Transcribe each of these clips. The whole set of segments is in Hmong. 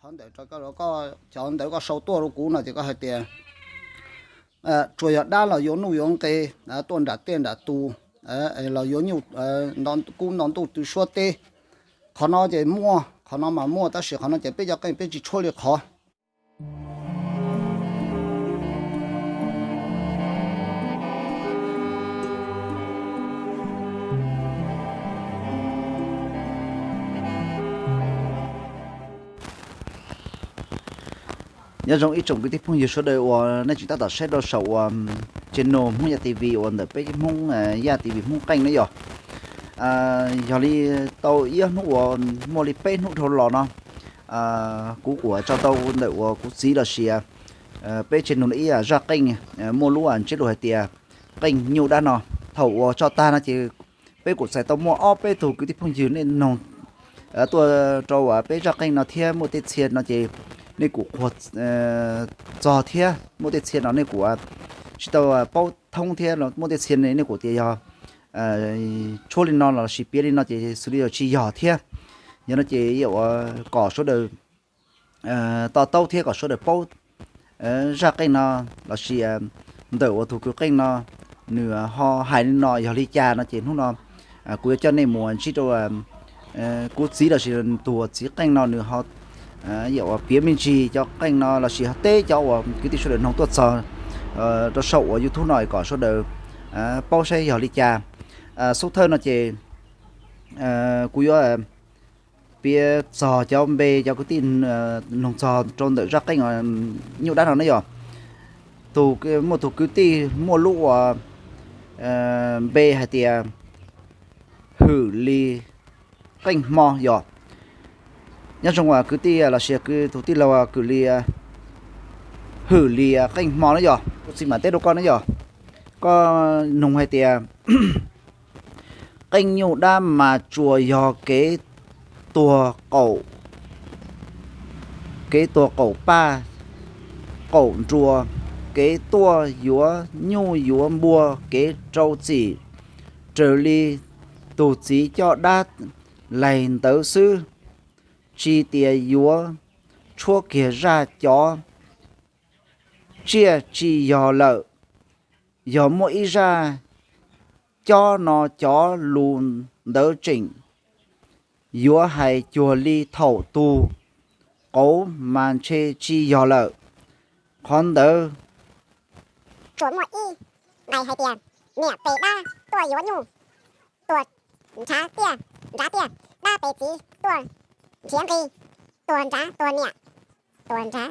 Qhov ntawd rau koj, cov ntawv koj sau tuaj rau kuv no ces koj hais tias tsuas yog dab los yuav nuj yuav nqi tuaj nram tiaj nram tus los yuav nyuj, kub nto ntuj tw suab teb. Qhov no ces muaj, qhov no mas muaj, tab sis qhov no ces peb cov qeej peb tsis tshuab li qhov. Nyob zoo ib tsoom kwv tij phooj ywg sawv daws uas nej tseem tab tom saib rau saum uas channel Hmoob Yaj T V uas ntawm peb Hmoob Yaj T V Hmoob Qeej na yom. Yog li tau ib ob hnub uas muaj li peb hnub dhau los no, kuv kuj tso tau ntawm uas kuv txiv los sis peb channel ib zaj qeej muaj lub ntsiab lus hais tias qeej nyuj dab no. Thaum uas tso tag no ces peb kuj txais tau muaj ob peb tug kwv tij phooj ywg nej noog tuaj rau peb zaj qeej no thiab muaj tej txhia no ces nej kuj qhuas txog thiab muaj tej txhia no nej kuj tsis tau paub thoob thiab, muaj tej txhia nej kuj tias yog tshuab li no los sis piav li no ces xws li yog tsis yog thiab. Yog no ces kom sawv daws to taub thiab kom sawv daws paub zaj qeej no los sis ntawm uas tus kwv qeej no nws ho hais li no yog li cas no ces hnub no kuv yuav coj nej mus ntsib rau kuv txiv los sis tus txiv qeej no nws ho yam uas piav me ntsis cov qeej no los sis ho teb cov uas kwv tij sawv daws noog tuaj txog rau saum uas YouTube no kom sawv daws paub saib yog li cas. Xub thawj no ces kuv yuav piav txog cov npe cov kwv tij noog txog rau ntawm zaj qeej nyuj dab no ne yom. Muaj tus kwv tij muaj lub uas npe hais tias Hwm Li Qeej Hmo yom. Nyob zoo kwv tij los sis tus tij laug Hwm Li, Hwm Li Qeej Hmo na yom, kuv txiv mam teb rau koj na yom. Koj noog hais tias qeej nyuj dab mas tsuas yog kev tuag qaum, kev tuag qaum paj qaum nruas, kev tuaj yuav nyuj yuav npua, kev rau txim, raws li tus txiv coj dab laig ntawd xwb, tsis tias yuav tshuab kiag zaj cov tsiaj tsis yog lawm. Yog muaj ib zaj cob no cov lus ntawd tseem yuav hais cuag li thaum tus qauv mas ntshe tsis yog lawm. Qhov ntawd tsuas muaj ib nqai hais tias niam pes dab tuaj yuav nyuj, tuag nrhav tiaj, nrhav tiaj, dab pes txiv tuaj nrhiav nqi, tuag nrhav tuag niam, tuag nrhav,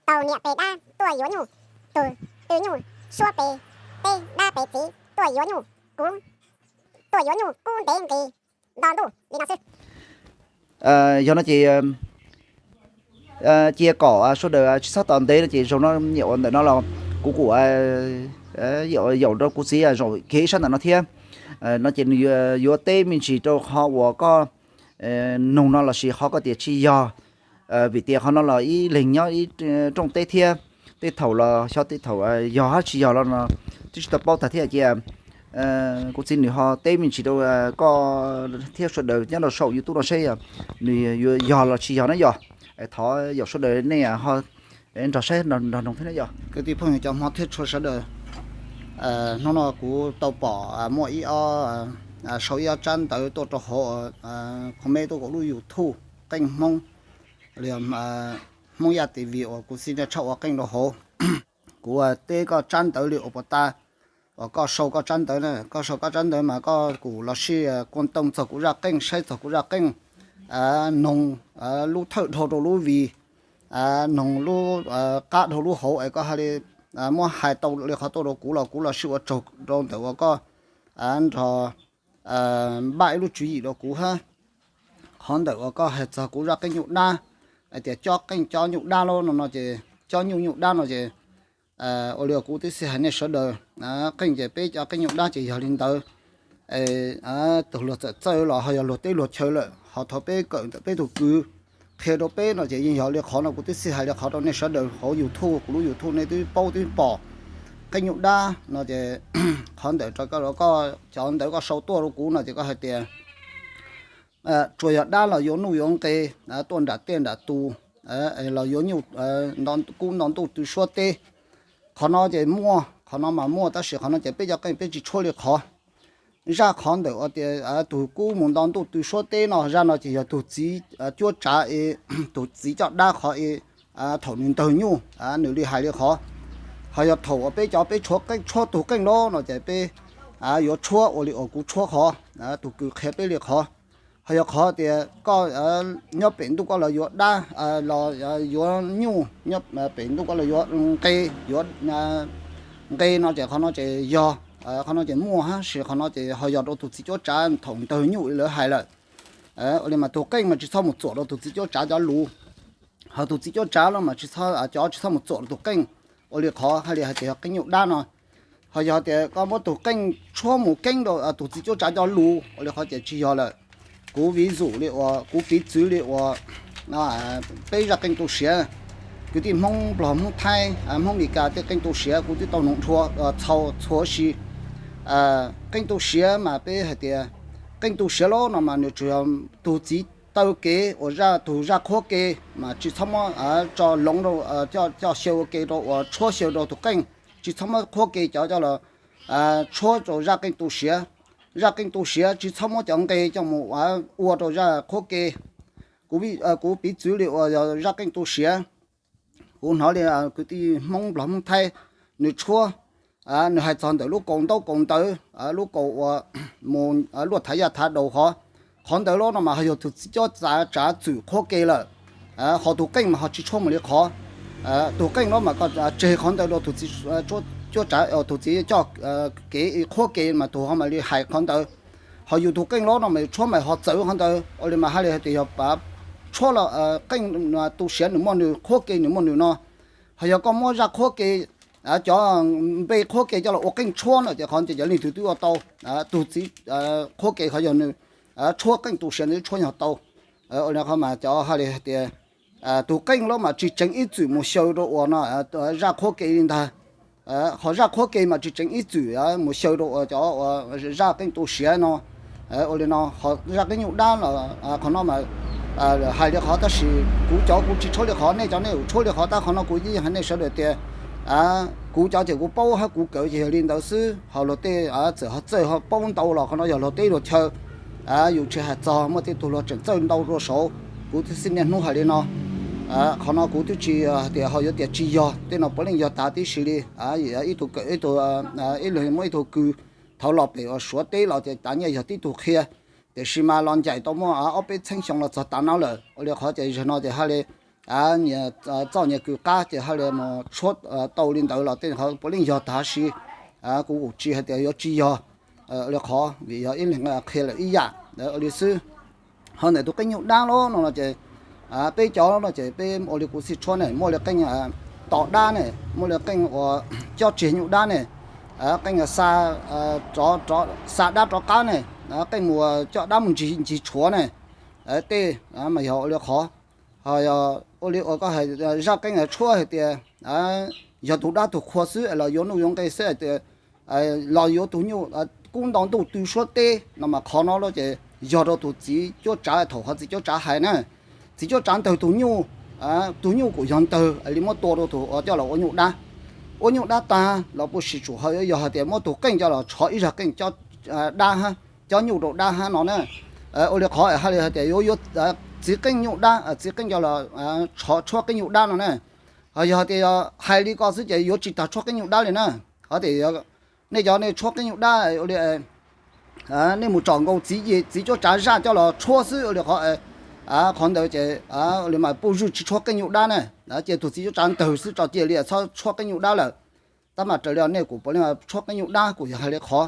tau niam pes dab tuaj yuav nyuj, tug tw nyuj suab pes teb, dab pes txiv tuaj yuav nyuj kub, tuaj yuav nyuj kub ntev nqis nto ntuj li no xwb. Yog no ces cia kom sawv daws tsis txhob tos ntev no ces zaum no nyuam qhuav ntawm no los kuv kuj yaum rau kuv txiv zaum kiag ib sab ntawm no thiab. No ces nws yuav teb me ntsis rau qhov uas koj noog no los sis qhov koj tias tsis yog, vim tias qhov no los ib leeg nyob ib rooj teb thiab, tej thaum los xyov tej thaum yog hab tsis yog los no twb tsis tau paub tag thiab cia kuv txiv nws ho teb me ntsis rau koj thiab sawv daws nyob rau saum YouTube no seb nws yuav yog los tsis yog na yom. Thov yaum sawv daws nej ho nrog saib nrog noog thiab na yom. Kwv tij phooj ywg cov Hmoob thiab txhua sawv daws, hnub no kuv tau pom muaj ib ob, sau ib ob tsab ntawv tuaj rau hauv comment tuaj kuv lub YouTube Qeej Hmoob, Hmoob Yaj T V uas kuv txiv tshaj ua qeej rau hauv. Kuv teb koj tsab ntawv li uas puas tas uas koj sau koj tsab ntawv na, koj sau koj tsab ntawv mas koj kuj los sij kuaj tooj txog kuv zaj qeej, saib txog kuv zaj qeej, noog lub thawj dhau rau lub vij, noog lub qab dhau lub hauv es koj hais li muab hais tau li qhov tuaj rau kuv los kuv los sij ua tsaug rau ntawm uas koj nrog npaj ib lub tswv yim rau kuv hab. Qhov ntawm uas koj hais txog kuv zaj qeej nyuj dab, hais tias cob qeej cob nyuj dab lawm no no ces cob nyuj nyuj dab no ces ua li kuv twb xij hais nej sawv daws, qeej ces peb cov qeej nyuj dab ces yog li ntawd. Tus luag txawm txawj los ho yog luag teb luag chaw lawm ho thov peb kawm ntawm peb tus kwv qhia rau peb no ces yeej yog li qhov no kuv twb xij hais li qhov rau nej sawv daws hauv YouTube, kuv lub YouTube nej twb paub twb pom qeej nyuj dab no ces qhov ntawm rau koj, cov ntawv koj sau tuaj rau kuv no ces koj hais tias tsuas yog dab los yuav nuj yuav nqi tuaj nram tiaj nram tus los yuav nyuj kub nto ntuj tw suab teb. Qhov no ces muaj, qhov no mas muaj, tab sis qhov no ces peb cov qeej peb tsis tshuab li qhov. Zaj qhov ntawm uas tias tus kub mus nto ntuj tw suab teb no, zaj no ces yog tus txiv cuab tsav, tus txiv coj dab qhov, thaum nws ntawg nyuj nws li hais li qhov. Ho yog thaum uas peb cov peb tshuab qeej, tshuab tus qeej los no ces peb yuav tshuab ua li uas kuv tshuab qhov, tus kws qhia peb li qhov. Ho yog qhov tias koj nyob pem ntuj koj los yuav dab, los yuav nyuj nyob pem ntuj koj los yuav nqe, yuav nqe no ces qhov no ces yog, qhov no ces muaj hab, sis qhov no ces ho yog rau tus txiv cuab tsav thaum ntawg nyuj lawv hais lawm. Ua li mas tus qeej mas tsis txhob mus txuam rau tus txiv cuab tsav cov lus, ho tus txiv cuab tsav los mas tsis txhob, cov tsis txhob mus txuam rau tus qeej. Ua li qhov hais li hais tias yog qeej nyuj dab no. Ho yog tias koj muab tus qeej tshuab mus keeb rau tus txiv cuab tsav cov lus, ua li qhov ces tsis yog lawm. Kuv viv nzus li uas, kuv piv txwv li uas peb zaj qeej tu siav, kwv tij Hmoob Nplog Hmoob Thaib Hmoob Mes Kas tej qeej tu siav kuv twb tau noog dhau txhua si. Qeej tu siav mas peb hais tias qeej tu siav los no mas nws tsuas yog tus txiv taw kev uas zaj, tus zaj qhuab ke mas tsis txhob muab tso loov rau, coj xyaw ua ke rau uas tshuab xyaw rau tus qeej, tsis txhob muab qhuab ke cov coj los tshuab rau zaj qeej tu siav. Zaj qeej tu siav tsis txhob muab cov nqe coj mus ua rau zaj qhuab ke. Kuv piv txwv li uas yog zaj qeej tu siav, kuv hnov li kwv tij Hmoob Nplog Hmoob Thaib nws tshuab, nws hais txog ntawm lub kaus ntaub kaus ntawv, lub kaus uas mus luaj thav yaj thav daus qhov, qhov ntawd los no mas ho yog tus txiv cuab tsav txwm qhuab ke lawm. Ho tus qeej mas ho tsis tshuab mus li qhov. Tus qeej los mas koj tseg qhov ntawd rau tus txiv cuab tsav, tus txiv coj kev qhuab ke mas tus ho mam li hais qhov ntawd. Ho yus tus qeej los no mas yus tshuab mas ho txawv qhov ntawd. Ua li mas hais li hais tias yog tshuab los qeej tu siav nws muaj nws qhuab ke nws muaj nws no. Ho yog koj muab zaj qhuab ke, cov npe qhuab ke coj los ua qeej tshuab no ces qhov ntawd cov leej twg twb ua tau. Tus txiv qhuab ke qhov yog nws tshuab qeej tu siav nws tshuab nyog tau. Ua li qhov mas cov hais li hais tias tus qeej los mas tsis tseem ib txwm mus xyaw rau uas no zaj qhuab ke li ntag. Qhov zaj qhuab ke mas tsis tseem ib txwm mus xyaw rau uas cov uas zaj qeej tu siav no. Ua li no ho zaj qeej nyuj dab los qhov no mas hais li qhov, tab sis kuv cov kuv tsis tshuab li qhov, nej cov nej yuav tshuab li qhov, tab qhov no kuv yeej hais nej sawv daws tias kuv cov ces kuv paub hab kuv kawm ces yog li ntawd xwb. Ho luag tej txawm ho txawj ho paub ntau los qhov no yog luag teb luag chaw. Yus tsis hais txog muaj tej tug luag tseem txawj ntau dua saud, kuv twb xij niaj hnub hais li no. Qhov no kuv twb tsis hais tias ho yuav tias tsis yog, tej no puav leej yog tas tib si li. Ib tug kawm ib tug, ib leeg muaj ib tug kws thaud los pem uas Suav teb los ces tas nyiaj yog tib tug qhia, tiam sis mas los ncaim tau muaj ob peb txheeb xyoo los txog tav no lawm. Ua li qhov ces zaum no ces hais li nyias txoj nyias kws qab ces hais li mus tshuab tau li ntawd los tej qhov puav leej yog tas si. Kuv kuj tsis hais tias yuav tsis yog li qhov vim yog ib leeg qhia lawm ib yam li xwb. Ho ntawm tus qeej nyuj dab los no ces peb cov no ces peb ua li kuv xij tshuab ne, muaj li qeej to dab ne, muaj li qeej uas cob tseg nyuj dab ne, qeej xa dab rov qab ne, qeej mus coj dab mus ncig tshuav ne, tej mas yog ua li qhov. Ho yog ua li uas koj hais zaj qeej tshuab hais tias yog tus dab tus qhua xwb los yuav nuj yuav nqe xwb hais tias los yuav tus nyuj kub nto ntuj tw suab teb no mas qhov no los ces yog rau tus txiv cuab tsav thaum qhov txiv cuab tsav hais na. Txiv cuab tsav ntawg tus nyuj, tus nyuj kuj yog ntawg li muab tua rau tus uas coj los ua nyuj dab. Ua nyuj dab tag los puas sim tsum ho yuav yog hais tias muab tus qeej coj los tshov ib zag qeej cob dab hab, cob nyuj rau dab hab no na. Ua li qhov hais li hais tias yuav yuav txiv qeej nyuj dab, txiv qeej coj los tshov tshuab qeej nyuj dab no na. Ho yog hais tias hais li ko xwb ces yuav tsis tag tshuab qeej nyuj dab li na. Ho tias nej cov nej tshuab qeej nyuj dab ua li nej mus tsom nkaus txiv, txiv cuab tsav zaj coj los tshuab xwb ua li qhov, qhov ntawd ces ua li mas puj zwj tsis tshuab qeej nyuj dab na. Cia tus txiv cuab tsav ntawg xwb tso cia li txhob tshuab qeej nyuj dab lawm. Tab mas raws li nej kuj puav leej tshuab qeej nyuj dab kuj yog hais li qhov.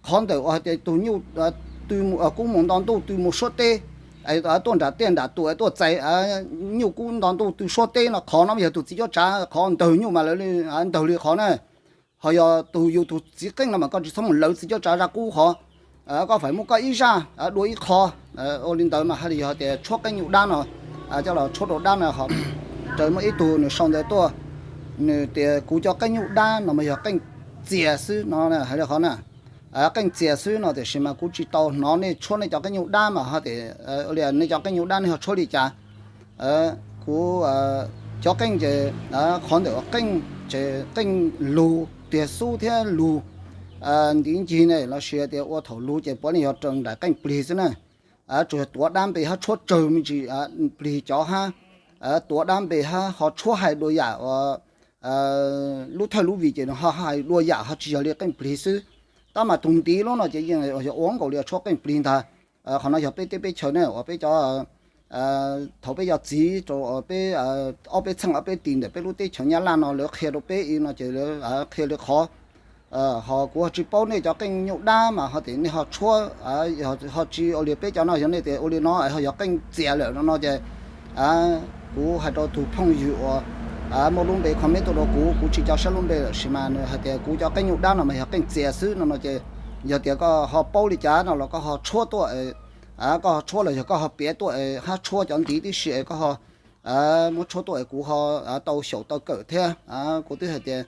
Qhov ntawm uas hais tias tus nyuj kub mus nto ntuj tw mus suab teb, tuaj nram tiaj nram tus tuaj txais nyuj kub nto ntuj tw suab teb no qhov no yog tus txiv cuab tsav qhov ntawg nyuj mas lawv ntawg li qhov na. Ho yog tus yus tus txiv qeej no mas koj tsis txhob mus lawv txiv cuab tsav zaj qub qhov. Koj faim muab koj ib zaj dua ib qho. Ua li ntawd mas hais li yog tias tshuab qeej nyuj dab no, coj los tshuab rau dab no ho. Raws muaj ib tug nws sau ntawv tuaj, nws tias kuv cov qeej nyuj dab no mas yog qeej txias xwb no hais li qhov na. Qeej txias xwb no tiam sis mas kuv tsis tau hnov nej tshuab nej cov qeej nyuj dab mas ho tias li nej cov qeej nyuj dab nej ho tshuab li cas. Kuv cov qeej ces qhov ntawm qeej ces qeej lug tiag xub thiab lug ntiv ncig ne los sis tias ua thaum lug ces puav leej yog raws nraim qeej plig xwb na. Tsuas yog tuav dab npe hab tshuab tsawg me ntsis plig cov hab, tuav dab npe hab ho tshuab hais dua yam uas lub thawj lub vim ces ho hais dua yam ho tsis yog li qeej plig xwb. Tab mas tug ntiv lub no ces yeej yog ua nkaus li tshuab qeej plig ntag. Qhov no yog peb teb peb chaw ne uas peb cov thaum peb yog txiv rau peb ob peb txheej ob peb tis ntawm peb lub teb chaws Nyab Laj no lawv qhia rau peb ib no ces lawv qhia li qhov. Ho kuv ho tsis paub nej cov qeej nyuj dab mas ho tias nej ho tshuab, ho tsis ua li peb cov no yog nej tias ua li no ho yog qeej txias lawm no no ces kuv hais rau tus phooj ywg uas muaj lub npe comment tuaj rau kuv, kuv tsis co saib lub npe lawm sis mas nws hais tias kuv cov qeej nyuj dab no mas yog qeej txias xwb no no ces yog tias koj ho paub li cas no los koj ho tshuab tuaj, koj ho tshuab los yog koj ho piav tuaj hab tshuab cov ntiv tib si es koj ho muab tshuab tuaj es kuv ho tau xyaum tau kawm thiab. Kuv twb hais tias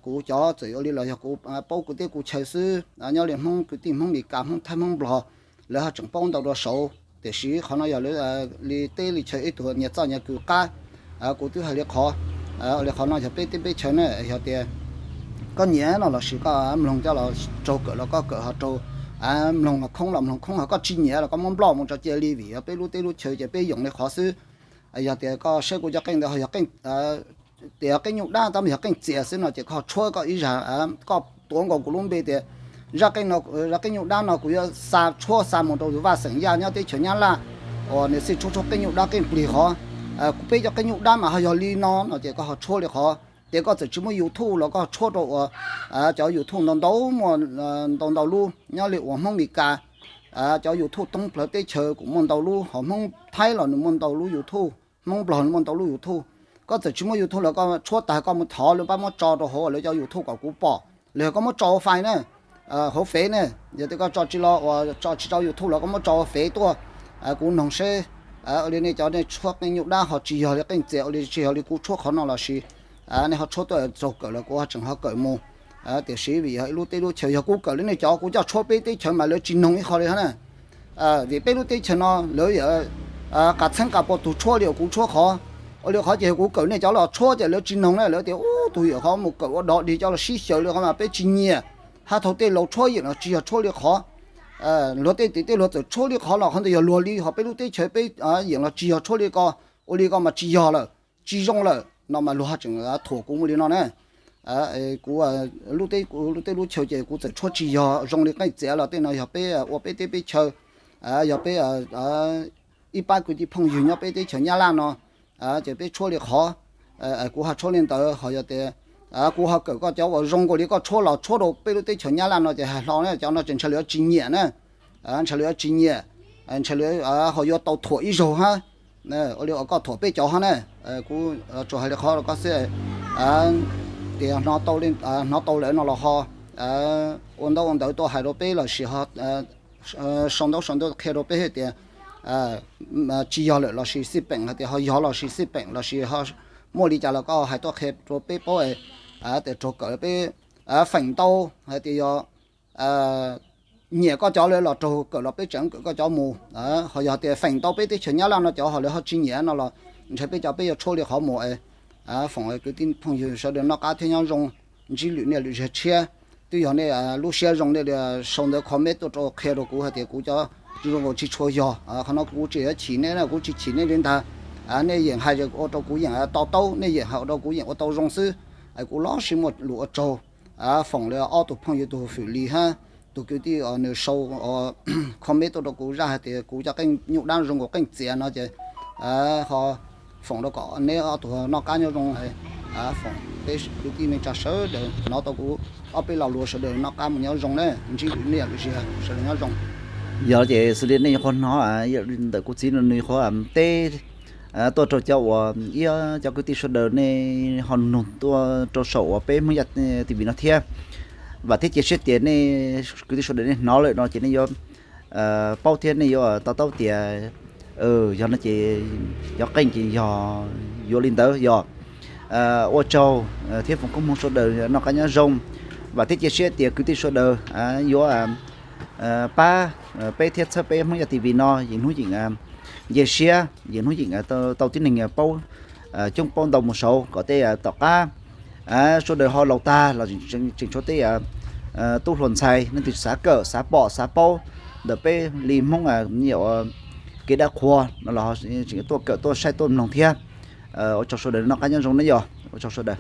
kuv cov txawm ua li los yog kuv paub kuv teb kuv chaw xwb, nyob li Hmoob kwv tij Hmoob Mes Kas Hmoob Thaib Hmoob Nplog, lawv ho tseem paub ntau dua saud tiam sis qhov no yog li teb li chaw ib tug nyias txoj nyias kws qab. Kuv twb hais li qhov, li qhov no yog peb teb peb chaw ne yog tias koj nyiam no los sis koj mloog coj los raug kawm los koj kawm ho raug, mloog los khoob los mloog khoob ho koj tsis nyiam los koj muab nploj mus tso cia li vim yog peb lub teb lub chaw ces peb yoom li qhov xwb. Yog tias koj saib kuv cov qeej ntawd ho yog qeej, tias qeej nyuj dab tab mas yog qeej txias xwb no ces koj ho tshuab koj ib zag, koj tuav nkaus kuv lub npe tias zaj qeej nyuj dab no kuv yuav xa tshuab xa mus rau tus vaj xeem Yaj nyob teb chaws Nyab Laj uas nws xij tshuab tshuab qeej nyuj dab qeej plig qhov. Kuv peb cov qeej nyuj dab mas ho yog li no no ces koj ho tshuab li qhov. Ces koj txawm tsis muaj YouTube los koj ho tshuab rau uas cov YouTube ntau ntau muaj ntau ntau lub nyob li uas Hmoob Mes Kas, cov YouTube thoob plawg teb chaws kuj muaj ntau lub, ho Hmoob Thaib los nws muaj ntau lub YouTube, Hmoob Nplog nws muaj ntau lub YouTube. Koj txawm tsis muaj YouTube los koj tshuab tag koj mus thov lawv pab muab tso rau hauv lawv cov YouTube kom kuv pom, los yog koj muab tso ua fais na, hauv fev ne, yog tias koj tso tsis los uas tso tsis tau YouTube los koj muab tso ua fev tuaj, kuv noog seb ua li nej cov nej tshuab qeej nyuj dab ho tsis yog li qeej txias ua li tsis yog li kuv tshuab qhov no los sis nej ho tshuab tuaj raug kawm los kuv ho tseem ho kawm mus. Tiam sis vim yog ib lub teb lub chaw yog kuv kawm li nej cov kuv coj tshuab peb teb chaws mas lawv tsis noog ib qho li hab na. Vim peb lub teb chaws no lawv yam qas txheeb qas pua tug tshuab li uas kuv tshuab qhov. Ua li qhov ces yog kuv kawm nej cov los tshuab ces lawv tsis noog na, lawv tias ub tug yawm qhov mus kawm ua dog dig cov los sib xyaw li qhov mas peb tsis nyiam. Hab thaum tej laus tshuab yeem los tsis yog tshuab li qhov. Luag tej tim tej luag txawm tshuab li qhov los qhov ntawd yog luag li, ho peb lub teb chaws peb yeem los tsis yog tshuab li ko, ua li ko mas tsis yog lawm, tsis zoo lawm no mas luag ho tseem thuam kuv mus li no na. Kuv lub teb lub chaw ces kuv txawm tshuab tsis yog zoo li qeej txias los tej no yog peb ua peb teb peb chaw, yog peb ib pab kwv tij phooj ywg nyob peb teb chaws Nyab Laj no, ces peb tshuab li qhov. Kuv ho tshuab li ntawd ho yog tias kuv ho kawm koj cov uas zoo nkaus li koj tshuab los tshuab rau peb lub teb chaws Nyab Laj no ces hais hlo na cov no ces ntshe lawv tsis nyiam na, ntshe lawv tsis nyiam, ntshe lawv ho yuav tau thuam ib zaug hab. Ua li uas koj thuam peb cov hab na, kuv tsuas hais li qhov rau koj xwb. Tias hnov tau lawm no los ho ua ntaub ua ntawv tuaj hais rau peb los sis ho sau ntaub sau ntaub qhia rau peb hais tias tsis yog lawm los sis xij peem hais tias ho yog los sis xij peem los sis ho muaj li cas los koj hais tuaj qhia rau peb paub, tias raug kawm peb feem ntau hais tias yog nyiam koj cov lawm los raug kawm los peb tseem kawm koj cov mus. Ho yog tias feem ntau peb teb chaws Nyab Laj no cov ho lawv ho tsis nyiam no los ntshe peb cov peb yuav tshuab li qhov mus. Foom kwv tij phooj ywg sawv daws noj qab thiab nyob zoo, ntsib lwm niaj lwm zaug tshiab. Twb yog nej lub siab zoo nej li sau ntawv comment tuaj rau qhia rau kuv hais tias kuv cov zoo nkaus tsis tshua yog, qhov no kuv tsis yuav chim nej, kuv tsis chim nej li ntag. Nej yeem hais ua rau kuv yeem to taub, nej yeem hais ua rau kuv yeem ua tau zoo xwb. Kuv los sis muaj lus ua tsaug foom li ob tug phooj ywg tus Fwm Lis hab tus kwv tij nws sau comment tuaj rau kuv zaj hais tias kuv cov qeej nyuj dab zoo nkaus qeej txias no ces ho foom rau kom neb ob tug noj qab nyob zoo. Foom peb kwv tij neej tsa sawv daws hnov tau kuv ob peb lo lus sawv daws noj qab mus nyob zoo na, ntsib lwm niaj lwm zaug sawv daws nyob zoo. Yog ces xws li nej nyuam qhuav hnov ntawm kuv txiv no nws nyuam qhuav teb tuaj rau cov uas ib cov kwv tij sawv daws nej ho nug tuaj rau saum uas peb Hmoob Yaj T V no thiab. Vam thiab cia siab tias nej kwv tij sawv daws nej hnov lawm no ces nej yuav paub thiab nej yuav to taub tias yog no ces cov qeej ces yog yuav li ntawd yog. Ua tsaug thiab foom koob hmoov sawv daws noj qab nyob zoo. Vam thiab cia siab tias kwv tij sawv daws yuav pab peb thiab txhawb peb Hmoob Yaj T V no yeej hnub yeej nce siab, yog hnub yeem tau tib neeg paub coob paub ntau mus saud kom tej tom qab sawv daws ho laus tag los tseem tshuav tej tub hluas ntxhais leej twg xav kawm xav pom xav paub ntawm peb li Hmoob kev dab qhuas no los tseem tuaj kawm tuaj saib tuaj mloog thiab. Ua tsaug sawv daws, noj qab nyob zoo nawb, yog ua tsaug sawv daws.